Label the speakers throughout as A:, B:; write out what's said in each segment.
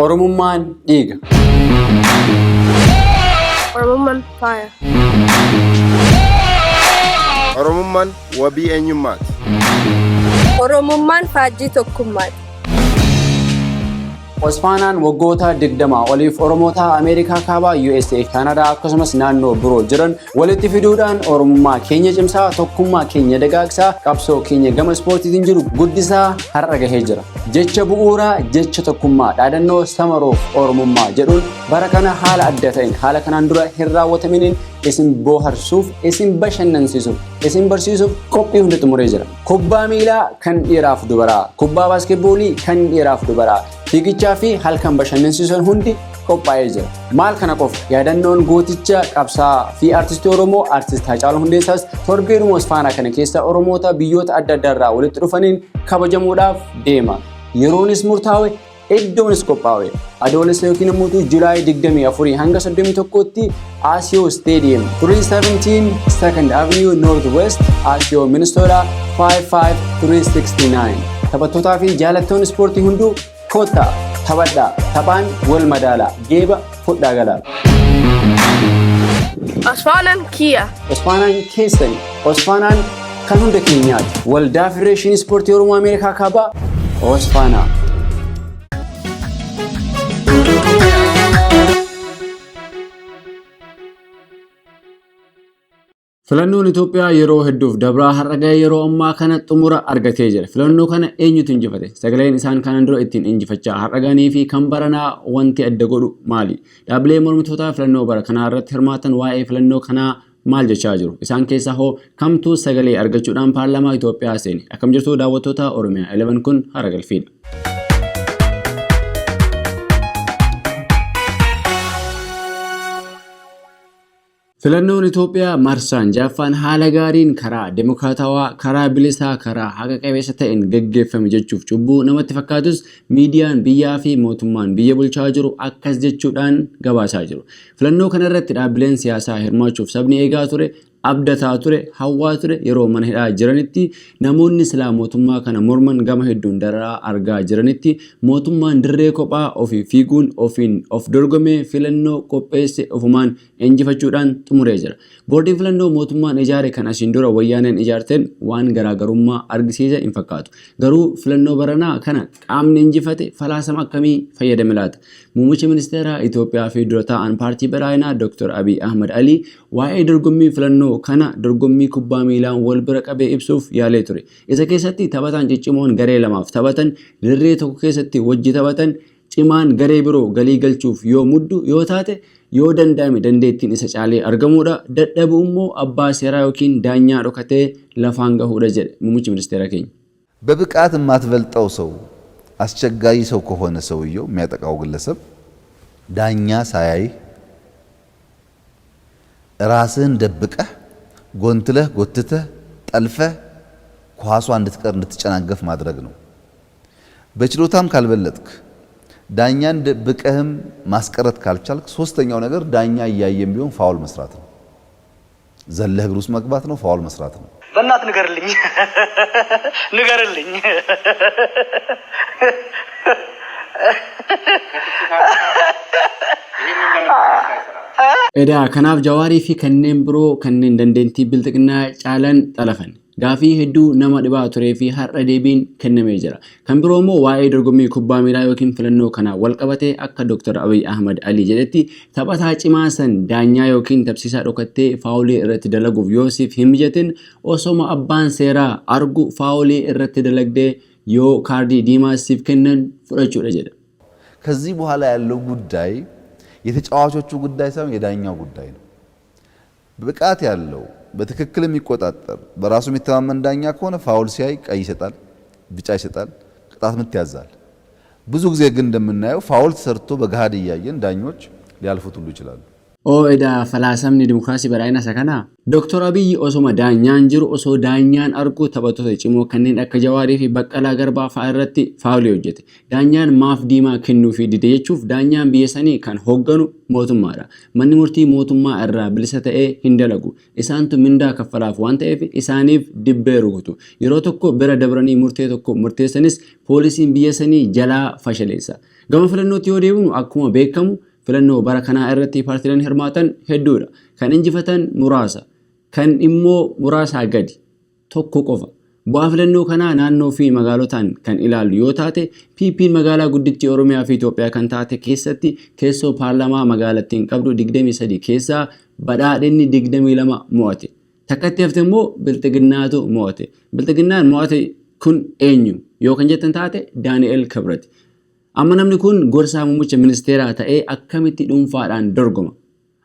A: Oromummaan dhiiga.
B: Oromummaan faaya.
C: Oromummaan wabii eenyummaati.
B: Oromummaan faajjii tokkummaati.
A: Osfaanaan waggoota 20 oliif Oromoota Ameerikaa Kaabaa, USA, Kaanadaa akkasumas naannoo biroo jiran walitti fiduudhaan Oromummaa keenya cimsaa, tokkummaa keenya dagaagsaa, qabsoo keenya gama ispoortiitiin jiru guddisaa har'a gahee jira. Jecha bu'uuraa, jecha tokkummaa, dhaadannoo Summer of Oromummaa jedhuun bara kana haala adda ta'een, haala kanaan dura hin raawwataminiin isin bohaarsuuf, isin bashannansiisuuf, isin barsiisuuf qophii hundi xumuree jira. Kubbaa miilaa kan dhiiraaf dubaraa, kubbaa baaskeetboolii kan dhiiraaf dubaraa, fiigichaa fi halkan bashannansiisan hundi qophaa'ee jira. Maal kana qofa, yaadannoon gooticha qabsaa fi artistii Oromoo Artist Haacaaluu Hundeessaas torbeedhuma Osfaanaa kana keessa Oromoota biyyoota adda addaa irraa walitti dhufaniin kabajamuudhaaf deema. Yeroonis murtaa'e, iddoonis qophaa'e. Adoolessa yookiin immoo July 24 hanga 31tti Osseo Stadium, 317 Second Avenue North West, Osseo, Minnesota 55369. Taphattootaa fi jaalattoonni ispoortii hunduu kottaa, taphadhaa, taphaan wal madaalaa, geeba fudhaa galaa.
B: Osfaanaan kiyya.
A: Osfaanaan keessani. Osfaanaan kan hunda keenyaati. Waldaa Federeeshinii Ispoortii Oromoo Ameerikaa Kaabaa, Osfaanaa. Filannoon Itoophiyaa yeroo hedduuf dabraa har'a ga'e yeroo ammaa kana xumura argatee jira. Filannoo kana eenyutu injifate? Sagaleen isaan kanan dura ittiin injifachaa har'a ga'anii fi kan baranaa wanti adda godhu maali? Dhaabbilee mormitootaa filannoo bara kanaa irratti hirmaatan waa'ee filannoo kanaa maal jechaa jiru? Isaan keessaa hoo kamtu sagalee argachuudhaan paarlaamaa Itoophiyaa seene? Akkam jirtu daawwattoota Oromiyaa 11, kun hara galfiidha. Filannoon Itoophiyaa marsaan jaaffaan haala gaariin, karaa demokraatawaa, karaa bilisaa, karaa haqa qabeessa ta'een gaggeeffame jechuuf cubbuu namatti fakkaatus, miidiyaan biyyaa fi mootummaan biyya bulchaa jiru akkas jechuudhaan gabaasaa jiru. Filannoo kanarratti dhaabbileen siyaasaa hirmaachuuf sabni eegaa ture, abdataa ture, hawwaa ture yeroo mana hidhaa jiranitti, namoonni silaa mootummaa kana morman gama hedduun dararaa argaa jiranitti, mootummaan dirree kophaa ofii fiiguun ofiin of dorgomee filannoo qopheesse ofumaan injifachuudhaan xumuree jira. Boordiin filannoo mootummaan ijaare kan asiin dura wayyaaneen ijaarteen waan garaagarummaa argisiise hin fakkaatu. Garuu filannoo baranaa kana qaamni injifate falaasama akkamii fayyadame laata? Muummichi ministeeraa Itoophiyaa fi dura taa'an paartii badhaadhinaa Dr. Abiy Ahmad Ali waa'ee dorgommii filannoo kana dorgommii kubbaa miilaan wal bira qabee ibsuuf yaalee ture. Isa keessatti taphataan ciccimoon garee lamaaf taphatan dirree tokko keessatti wajji taphatan cimaan garee biroo galii galchuuf yoo muddu yoo taate, yoo danda'ame dandeettiin isa caalee argamuudha, dadhabu immoo abbaa seeraa yookiin daanyaa dhokatee lafaan gahuudha jedhe muummichi ministeera keenya.
D: በብቃት የማትበልጠው ሰው አስቸጋሪ ሰው ከሆነ ሰውየው የሚያጠቃው ግለሰብ ዳኛ ሳያይ ራስህን ደብቀህ ጎንትለህ ጎትተህ ጠልፈህ ኳሷ እንድትቀር እንድትጨናገፍ ማድረግ ነው። በችሎታም ካልበለጥክ ዳኛን ደብቀህም ማስቀረት ካልቻልክ ሶስተኛው ነገር ዳኛ እያየም ቢሆን foul መስራት ነው። ዘለህ እግር ውስጥ መግባት ነው፣ foul መስራት ነው።
E: በእናት ንገርልኝ፣ ንገርልኝ።
A: Edaa kanaaf Jawaarii fi kanneen biroo kanneen dandeettii bilxiqinnaa caalan xalafan. Gaafii hedduu nama dhibaa turee fi har'a deebiin kennamee jira. Kan biroo immoo waa'ee dorgommii kubbaa miilaa yookiin filannoo kanaa wal qabatee akka Dr. Abiy Ahmad Ali jedhetti, taphataa cimaa san daanyaa yookiin tapsiisaa dhokattee faawulii irratti dalaguuf yoo siif hin mijatin, osoma abbaan seeraa argu faawulii irratti dalagdee yoo kaardii diimaa siif kennan fudhachuudha jedha.
D: ከዚህ በኋላ ያለው ጉዳይ የተጫዋቾቹ ጉዳይ ሳይሆን የዳኛው ጉዳይ ነው። ብቃት ያለው በትክክል የሚቆጣጠር በራሱ የሚተማመን ዳኛ ከሆነ foul ሲያይ ቀይ ይሰጣል፣ ቢጫ ይሰጣል፣ ቅጣት ምት ያዛል። ብዙ ጊዜ ግን እንደምናየው foul ተሰርቶ በገሃድ እያየን ዳኞች ሊያልፉት ሁሉ ይችላሉ።
A: Oo, edaa falaasamni dimokiraasii badhaadhina isa kanaa? Dooktor Abiyyi osoma daanyaan jiru, osoo daanyaan argu, taphattoota cimoo kanneen akka Jawaarii fi Baqqalaa Garbaa fa'aa irratti faawulii hojjete. Daanyaan maaf diimaa kennuufii dide jechuuf daanyaan biyya sanii kan hoogganu mootummaadha. Manni murtii mootummaa irraa bilisa ta'ee hin dalagu. Isaantu mindaa kaffalaaf waan ta'eef isaaniif dibbee rukutu. Yeroo tokko bira dabranii murtee tokko murteessanis poolisiin biyya sanii jalaa fashaleessa. Gama filannootti yoo deebinu, akkuma beekamu filannoo bara kanaa irratti paartiileen hirmaatan hedduudha. Kan injifatan muraasa. Kan immoo muraasaa gadi. Tokko qofa. Bu'aa filannoo kanaa naannoo fi magaalotaan kan ilaallu yoo taate, PP'n magaalaa guddittii Oromiyaa fi Itoophiyaa kan taate keessatti teessoo paarlaamaa magaalattiin qabdu 23 keessaa badhaadhinni 22 mo'ate. Takkatti hafte immoo Bilxiginnaatu mo'ate. Bilxiginnaan mo'ate kun eenyu yoo kan jettan taate, Daani'el Kibrat. Amma namni kun gorsaa muummicha ministeeraa ta'ee akkamitti dhuunfaadhaan dorgoma?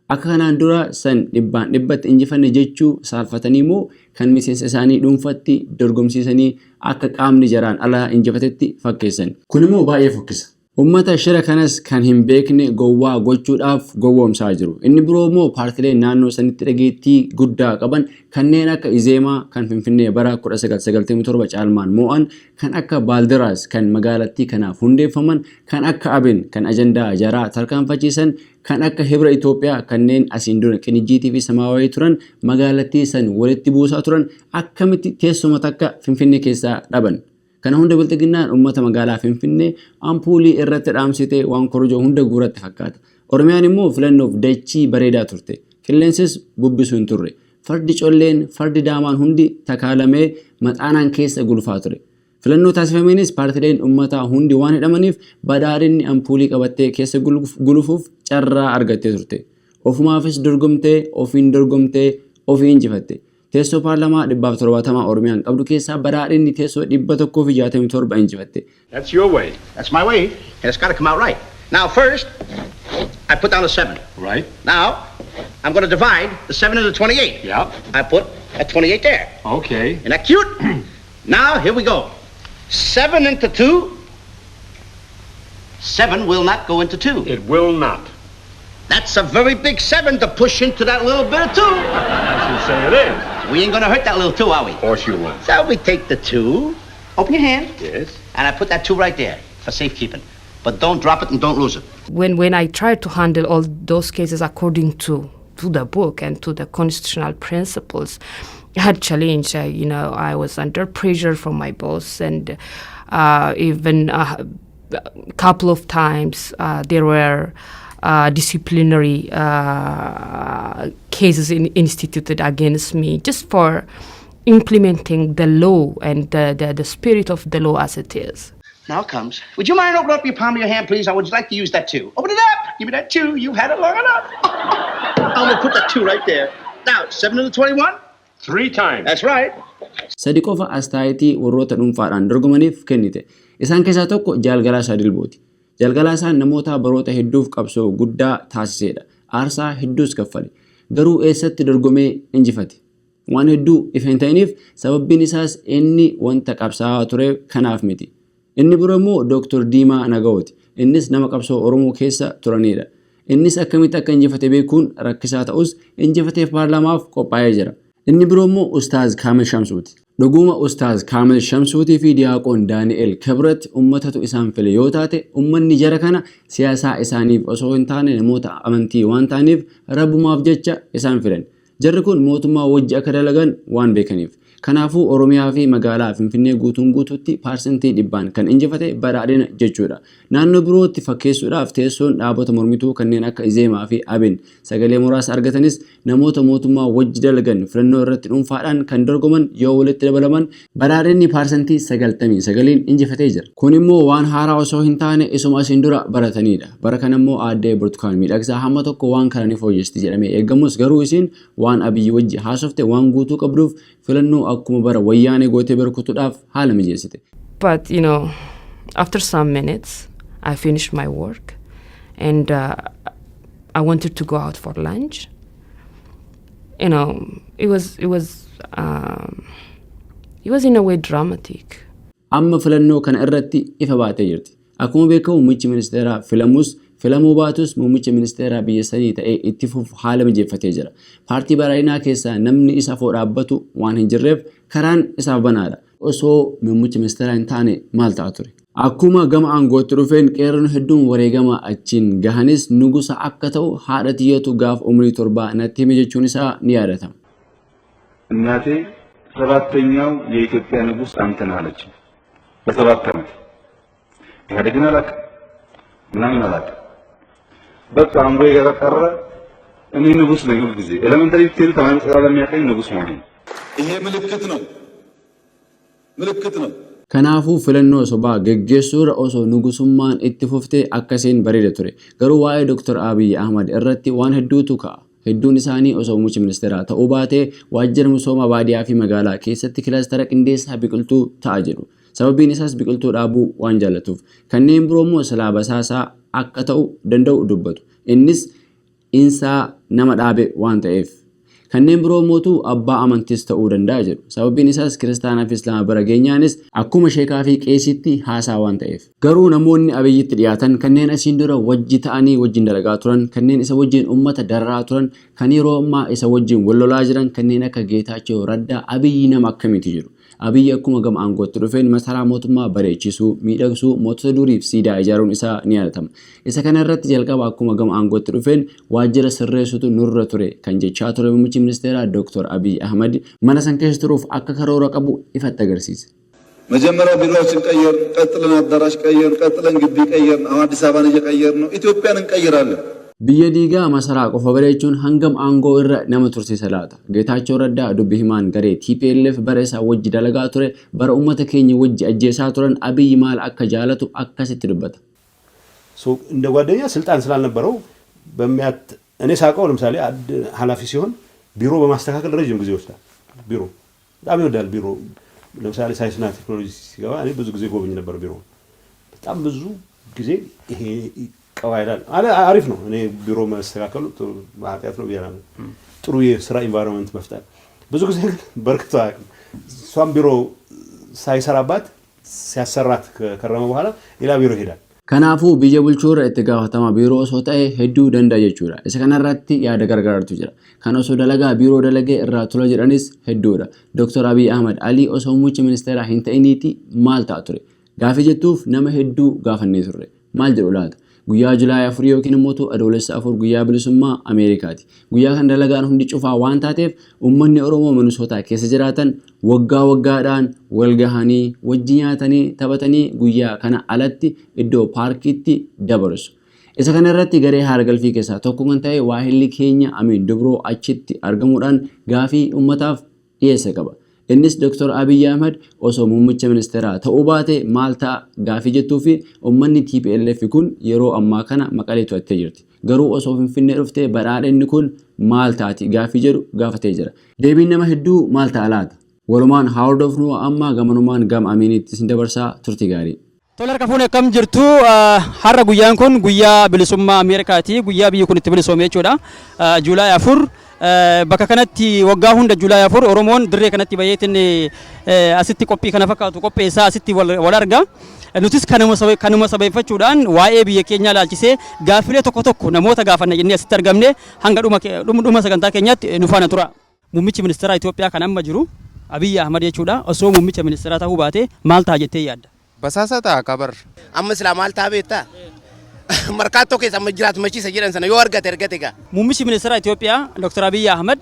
A: Akka kanaan dura san dhibbaan dhibbatti injifanne jechuu saalfatanii moo kan miseensa isaanii dhuunfatti dorgomsiisanii akka qaamni jaraan alaa injifatetti fakkeessan? Kun immoo baay'ee fokkisa. Uummata shira kanas kan hin beekne gowwaa gochuudhaaf gowwoomsaa jiru. Inni biroo immoo paartileen naannoo sanitti dhageettii guddaa qaban kanneen akka Izeemaa kan Finfinnee bara 1997 caalmaan mo'an, kan akka Baaldiraas kan magaalattii kanaaf hundeeffaman, kan akka Abin kan ajandaa jaraa tarkaanfachiisan, kan akka Hibra Itoophiyaa kanneen asiin dura Qinijjiitii fi Samaawayii turan magaalattii san walitti buusaa turan akkamitti teessuma takka Finfinnee keessaa dhaban? Kana hunda Bilxiginnaan uummata magaalaa Finfinnee ampuulii irratti dhaamsitee waan korojoo hunda guuratti fakkaata. Oromiyaan immoo filannoof dachii bareedaa turte. Qilleensis bubbisu hin turre. Fardi colleen, fardi daamaan hundi takaalamee maxaanaan keessa gulufaa ture. Filannoo taasifameenis paartileen uummataa hundi waan hidhamaniif badhaadhinni ampuulii qabattee keessa gulufuuf carraa argattee turte. Ofumaafis dorgomtee, ofiin dorgomtee, ofii injifatte. Teessoo paarlamaa 170 Oromiyaan qabdu keessaa badhaadhinni teessoo 167 injifatte.
F: That's your way.
G: That's my way, and it's got to come out right. Now, first, I put down a 7.
F: Right?
G: Now, I'm going to divide the 7 into 28.
F: Yeah.
G: I put a 28 there.
F: Okay.
G: Isn't that cute? Now, here we go. 7 into 2. 7 will not go into 2.
F: It will not.
G: That's a very big 7 to push into that little bit of 2.
F: I should say it is.
G: We ain't going to hurt that little 2, are we?
F: Of course you won't.
G: So we take the 2. Open your hand.
F: Yes.
G: And I put that 2 right there for safekeeping. But don't drop it and don't lose it.
H: When I tried to handle all those cases according to the book and to the constitutional principles, I had challenge. I was under pressure from my boss, and even a couple of times there were disciplinary cases instituted against me just for implementing the law and the spirit of the law as it is.
G: Now comes. Would you mind opening up your palm of your hand, please? I would like to use that 2. Open it up. Give me that 2. You've had it long enough. I'm gonna put that 2 right there. Now, 7 to the 21?
F: Three times.
G: That's right.
A: Sadi qofa astaayitii warroota dhuunfaadhaan dorgomaniif kennite. Isaan keessaa tokko Jaal Galaasaa Dilbooti. Jaal Galaasaan namoota baroota hedduuf qabsoo guddaa taasisedha. Aarsaa hedduus kaffale. Garuu eessatti dorgomee injifate? Waan hedduu ifa hin ta'iniif sababbiin isaas inni wanta qabsaa'aa ture kanaaf miti. Inni biroo immoo Dooktor Diimaa Nagawooti. Innis nama qabsoo Oromoo keessa turanidha. Innis akkamitti akka injifate beekuun rakkisaa ta'us injifatee paarlaamaaf qophaa'ee jira. Inni biroo immoo Ustaaz Kaamil Shamsuuti. Dhuguma Ustaaz Kaamil Shamsuutii fi Diyaaqoon Daani'el Kibrat uummatatu isaan file yoo taate, uummanni jara kana siyaasaa isaaniif osoo hin taane namoota amantii waan ta'aniif rabbumaaf jecha isaan filan. Jarri kun mootummaa wajji akka dalagan waan beekaniif. Kanaafuu Oromiyaa fi magaalaa Finfinnee guutuun guutuutti 100%n kan injifate badhaadhina jechuudha. Naannoo birootti fakkeessuudhaaf teessoon dhaabota mormituu kanneen akka Izeemaa fi Abin sagalee muraasa argatanis namoota mootummaa wajji dalagan filannoo irratti dhuunfaadhaan kan dorgoman yoo walitti dabalaman badhaadhinni 99%n injifatee jira. Kun immoo waan haaraa osoo hin taane isuma asiin dura baratanidha. Bara kana immoo aaddee Burtukaan Miidhagsaa hamma tokko waan kana ni fooyyesti jedhamee eegamus, garuu isiin waan Abiyyi wajji haasofte waan guutuu qabduuf filannoo akkuma bara Wayyaanee gootee bira kutuudhaaf haala mijeessite.
H: But after some minutes, I finished my work and I wanted to go out for lunch. It was in a way dramatic.
A: Amma filannoo kana irratti ifa baatee jirti. Akkuma beekamu muummichi ministeeraa filamus filatamuu baatus Abiyyi Ahmad mootummaa wajji dalaga. Filamuu baatus muummicha ministeeraa biyya sanii ta'ee itti fufu haala mijeeffatee jira. Paartii Badhaadhinaa keessaa namni isa afoo dhaabbatu waan hin jirreef karaan isaaf banaadha. Osoo muummicha ministeeraa hin taane maal ta'a ture? Akkuma gama aangootti dhufeen qeerroon hedduun wareegama achiin gahanis nugusa akka ta'u haadha tiyyatu gaaf umrii 7 natti hime jechuun isaa ni yaadatama.
I: እናቴ ሰባተኛው የኢትዮጵያ ንጉሥ አንተ ነህ አለችኝ። በሰባት ዓመት ኢህአዴግን አላውቅም ምናምን አላውቅም። በቃ አእምሮዬ ጋር ቀረ። እኔ ንጉሥ ነኝ ሁልጊዜ። Elementary ብትሄዱ ተማሪ ጠቅላላ የሚያውቀኝ ንጉሥ መሆኔ ነው።
D: ይሄ ምልክት ነው፣ ምልክት ነው።
A: Kanaafuu filannoo sobaa geggeessuurra osoo nugusummaan itti fuftee akkasiin bareeda ture. Garuu waa'ee Dr. Abiy Ahmad irratti waan hedduutu ka'a. Hedduun isaanii osoo muummicha ministeeraa ta'uu baatee waajjira misooma baadiyyaa fi magaalaa keessatti kilaastara qindeessaa biqiltuu ta'a jedhu. Sababiin isaas biqiltuu dhaabuu waan jaallatuuf. Kanneen biroo immoo silaa basaasaa akka ta'u danda'u dubbatu. Innis insaa nama dhaabe waan ta'eef. Kanneen biroo mootu abbaa amantiis ta'uu danda'a jedhu. Sababiin isaas kiristaanaa fi islaama bira geenyaanis akkuma sheekaa fi qeesitti haasaa waan ta'eef. Garuu namoonni Abiyyitti dhiyaatan kanneen asiin dura wajji ta'anii wajjin dalagaa turan, kanneen isa wajjin uummata dararaa turan, kan yeroo ammaa isa wajjin wal lolaa jiran kanneen akka Geetaachoo Raddaa Abiyyi nama akkamiiti jedhu. Abiyyi akkuma gama aangootti dhufeen masaraa mootummaa bareechisuu, miidhagsuu, mootota duriif siidaa ijaaruun isaa ni yaadatama. Isa kana irratti jalqaba akkuma gama aangootti dhufeen waajjira sirreessutu nurra ture kan jechaa ture muummichi ministeeraa Dr. Abiy Ahmad mana san keessa turuuf akka karoora qabu ifatti agarsiise.
D: መጀመሪያ ቢሮአችን ቀየር፣ ቀጥለን አዳራሽ ቀየር፣ ቀጥለን ግቢ ቀየር። አሁን አዲስ አበባን እየቀየር ነው። ኢትዮጵያን እንቀይራለን።
A: Biyya diigaa masaraa qofa bareechuun hangam aangoo irra nama tursiisa laata? Geetaachoo Raddaa dubbi himaan garee TPLF bara isaa wajji dalagaa ture, bara uummata keenya wajji ajjeesaa turan Abiyyi maal akka jaalatu akkasitti dubbata.
J: እንደ ጓደኛ ስልጣን ስላልነበረው በሚያት እኔ ሳውቀው ለምሳሌ ኃላፊ ሲሆን ቢሮ በማስተካከል ረጅም ጊዜ ይወስዳል። ቢሮ በጣም ይወዳል። ቢሮ ለምሳሌ ሳይንስና ቴክኖሎጂ ሲገባ እኔ ብዙ ጊዜ ጎበኝ ነበር። ቢሮ በጣም ብዙ ጊዜ ይሄ ቀባ ይላል። አሪፍ ነው። እኔ ቢሮ መስተካከሉ ኃጢአት ነው ብያለሁ። ጥሩ የስራ environment መፍጠር ብዙ ጊዜ ግን በርክቶ አያውቅም። እሷም ቢሮ ሳይሰራባት ሲያሰራት ከከረመ በኋላ ሌላ ቢሮ ይሄዳል።
A: Kanaafuu biyya bulchuu irra itti gaafatama biiroo osoo ta'e hedduu danda'a jechuudha. Isa kanarratti yaada gargaartu jira. Kan osoo dalagaa biiroo dalagee irraa tola jedhanis hedduudha. Dr. Abiy Ahmad Alii osoo muummicha ministeeraa hin ta'iniiti maal ta'a ture? Gaafii jettuuf nama hedduu gaafannee turre. Maal jedhu laata? Guyyaa July 4 yookiin immoo Adoolessa 4 guyyaa bilisummaa Ameerikaati. Guyyaa kan dalagaan hundi cufaa waan taateef uummanni Oromoo Minisootaa keessa jiraatan waggaa waggaadhaan wal gahanii wajji nyaatanii taphatanii guyyaa kana alatti iddoo paarkiitti dabarsu. Isa kana irratti garee haara galfii keessaa tokko kan ta'e waahilli keenya Amiin Dubroo achitti argamuudhaan gaafii uummataaf dhiyeesse qaba. Innis Dr. Abiy Ahmed osoo muummicha ministeeraa ta'uu baate maal ta'a gaafii jettuu fi uummanni TPLF kun yeroo ammaa kana Maqalee to'attee jirti. Garuu osoo Finfinnee dhuftee badhaadhinni kun maal taati gaafii jedhu gaafatee jira. Deebiin nama hedduu maal ta'a laata? Walumaan haa hordofnu, amma gamanumaan gama Amiinitti isin dabarsaa, turtii gaarii.
K: Tola, harka fuune, akkam jirtu? Har'a guyyaan kun guyyaa bilisummaa Ameerikaati. Guyyaa biyyi kun itti bilisoome jechuudha. July 4 bakka kanatti waggaa hunda July 4 Oromoon dirree kanatti bayeetiin asitti qophii kana fakkaatu qopheessaa asitti wal arga. Nutis kanuma sabeeffachuudhaan waa'ee biyya keenyaa ilaalchisee gaaffilee tokko tokko namoota gaafanna jennee asitti argamne. Hanga dhuma sagantaa keenyaatti nu faana tura. Muummichi ministeeraa Itoophiyaa kan amma jiru Abiyyi Ahmad jechuudha. Osoo muummicha ministeeraa ta'uu baate maal ta'a jettee yaadda?
L: Basaasa ta'a kabar.
M: Amma silaa maal ta'a beektaa? Markaattoo keessa amma jiraatu machiisa jedhan sana yoo argate argate gaa.
K: Muummichi ministeeraa Itoophiyaa Dr. Abiyyi Ahmad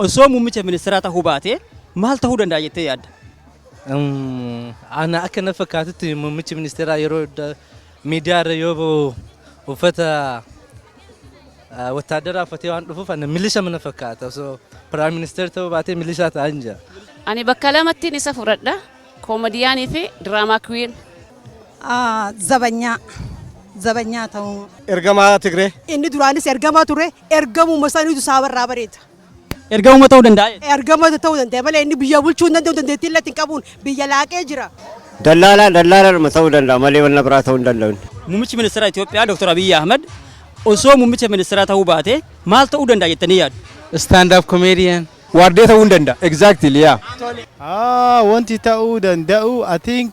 K: osoo muummicha ministeeraa ta'uu baate maal ta'uu danda'a jettee yaadda?
N: Ana akka na fakkaatutti muummichi ministeeraa yeroo miidiyaa irra yoo bahu uffata wattaadaraa uffatee waan dhufuuf ana milisha mana fakkaata. Osoo prime minister ta'uu baatee milishaa ta'an jira.
O: Ani bakka lamattiin isa fudhadha. Koomediyaanii fi drama queen.
P: Zabanyaa. Zabanyaa ta'uu.
Q: Ergamaa Tigree.
P: Inni duraanis ergamaa ture, ergamuma saniitu saabarraa bareeda.
K: Ergamuma ta'uu danda'a.
P: Ergama ta'uu danda'a malee inni biyya bulchuu hin danda'u, dandeettii illee hin qabuun biyya laaqee jira.
R: Dallaalaa, dallaalaadhuma ta'uu danda'a malee wanna biraa ta'uu hin danda'u.
K: Muummichi ministeeraa Itoophiyaa Dr. Abiyyi Ahmad osoo muummicha ministeeraa ta'uu baate maal ta'uu danda'a jettanii yaaddu?
N: Stand up comedian.
Q: Waardee ta'uu hin danda'a. Exactly, yeah.
S: Wanti ta'uu danda'u, I think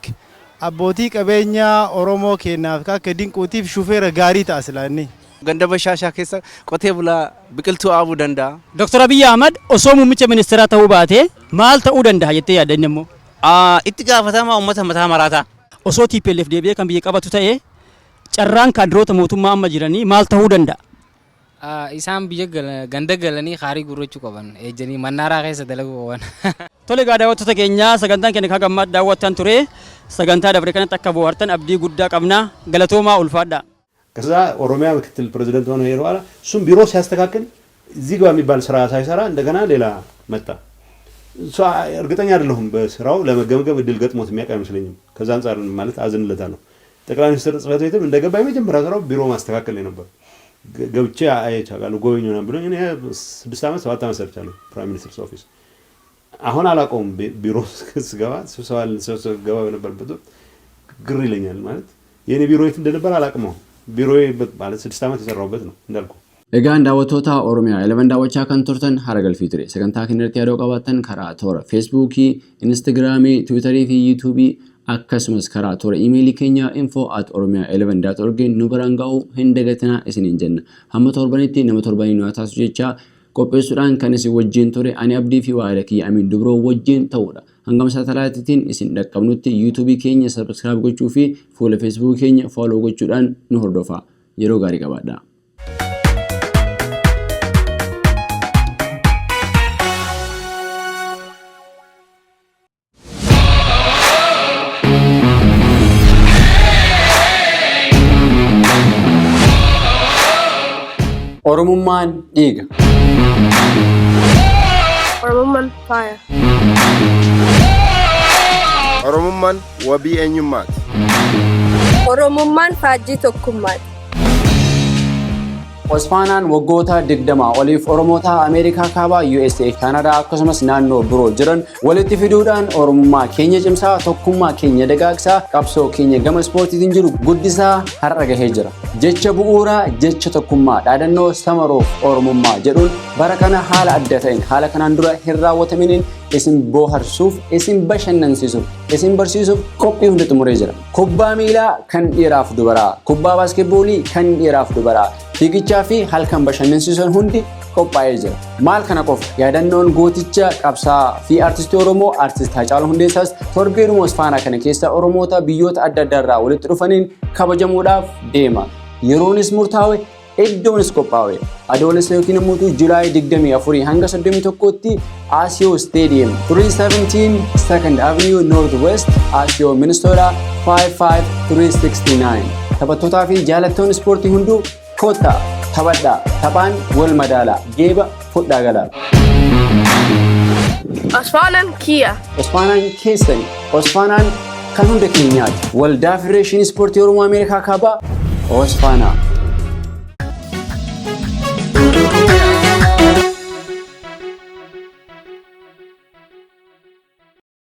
L: Abbootii qabeenyaa Oromoo keenyaaf akka Dinquutiif shufeera gaarii ta'a silaa inni.
Q: Ganda Bashaashaa keessa qotee bulaa biqiltuu dhaabuu danda'a.
K: Dr. Abiyyi Ahmad osoo muummicha ministeeraa ta'uu baatee maal ta'uu danda'a jettee yaadda inni immoo?
Q: Itti gaafatamaa uummata mataa maraataa.
K: Osoo tplf deebi'ee kan biyya qabatu ta'ee carraan kaadiroota mootummaa amma jiranii maal ta'uu danda'a?
S: Isaan biyya ganda galanii kaarii guurrachuu qaban ejjanii mannaaraa keessa dalaguu qaban.
K: Tole egaa daawwattoota keenya sagantaan keenya kan gammaatti daawwattan ture sagantaa dabre kanatti akka bohaartan abdii guddaa qabna galatoomaa ulfaadhaa.
J: ከዛ ኦሮሚያ ምክትል ፕሬዚደንት ሆኖ ሄደ በኋላ እሱም ቢሮ ሲያስተካክል እዚህ ግባ የሚባል ስራ ሳይሰራ እንደገና ሌላ መጣ። እሷ እርግጠኛ አይደለሁም በስራው ለመገምገም እድል ገጥሞት የሚያውቅ አይመስለኝም። ከዛ አንጻር ማለት አዝንለታለሁ። ጠቅላይ ሚኒስትር ጽህፈት ቤትም እንደገባ የመጀመሪያ ስራው ቢሮ ማስተካከል ነው የነበረው። ገብቼ አይቻለሁ፣ ጎበኝ ምናምን ብሎኝ። እኔ 6 ዓመት 7 ዓመት ሰርቻለሁ Prime Minister's Office። አሁን አላውቀውም። ቢሮ ስገባ፣ ስብሰባ ገባ በነበረበት ወቅት ግር ይለኛል። ማለት የእኔ ቢሮ የት እንደነበር አላውቅም። አሁን ቢሮዬ ማለት 6 ዓመት የሰራሁበት ነው እንዳልኩ።
A: Egaan daawwattoota Oromiyaa 11 daawwachaa kan turtan hara galfii ture. Sagantaa kana irratti yaada qabaattan karaa toora Feesbuukii, Instagiraamii, Tiwiitarii fi Yuutuubii akkasumas karaa toora iimeelii keenya info@oromia11.org nu biraan ga'uu hin dagatinaa isiniin jenna. Hamma torbanitti nama torbanii nu haa taasisu jechaa qopheessuudhaan kan isin wajjin ture ani Abdii fi waa'ee kiyya Amiin Dubroo wajjin ta'uudha. Hangam saatalaayitiitiin isin dhaqqabnutti Yuutuubii keenya subscribe gochuu fi fuula Feesbuukii keenya follow gochuudhaan nu hordofaa. Yeroo gaarii qabaadhaa. Oromummaan dhiiga.
B: Oromummaan faaya.
C: Oromummaan wabii eenyummaati.
B: Oromummaan faajjii tokkummaati.
A: Osfaanaan waggoota 20 oliif Oromoota Ameerikaa Kaabaa, USA, Kaanadaa akkasumas naannoo biroo jiran walitti fiduudhaan Oromummaa keenya cimsaa, tokkummaa keenya dagaagsaa, qabsoo keenya gama ispoortiitiin jiru guddisaa har'a gahee jira. Jecha bu'uuraa jecha tokkummaa dhaadannoo Summer of Oromummaa jedhuun bara kana haala adda ta'een, haala kanaan dura hin raawwataminiin isin bohaarsuuf, isin bashannansiisuuf, isin barsiisuuf qophii hunda xumuree jira. Kubbaa miilaa kan dhiiraaf dubaraa, kubbaa baaskeetboolii kan dhiiraaf dubaraa, fiigichaa fi halkan bashannansiisan hundi qophaa'ee jira. Maal kana qofa, yaadannoon gooticha qabsaa fi artistii Oromoo artist Haacaaluu Hundeessaas torbeedhuma Osfaanaa kana keessa Oromoota biyyoota adda addaa irraa walitti dhufaniin kabajamuudhaaf deema. Yeroonis murtaa'e, iddoonis qophaa'e. Adoolessa yookiin immoo July 24 hanga 31tti Osseo Stadium, 317 2nd Avenue North West, Osseo, Minnesota 55369. Taphattootaa fi jaalattoonni ispoortii hunduu kottaa taphadhaa, taphaan wal madaalaa, geeba fudhaa galaa.
B: Osfaanaan kiyya.
A: Osfaanaan keessani. Osfaanaan kan hunda keenyaati. Waldaa Federeeshinii Ispoortii Oromoo Ameerikaa Kaabaa, Osfaanaa.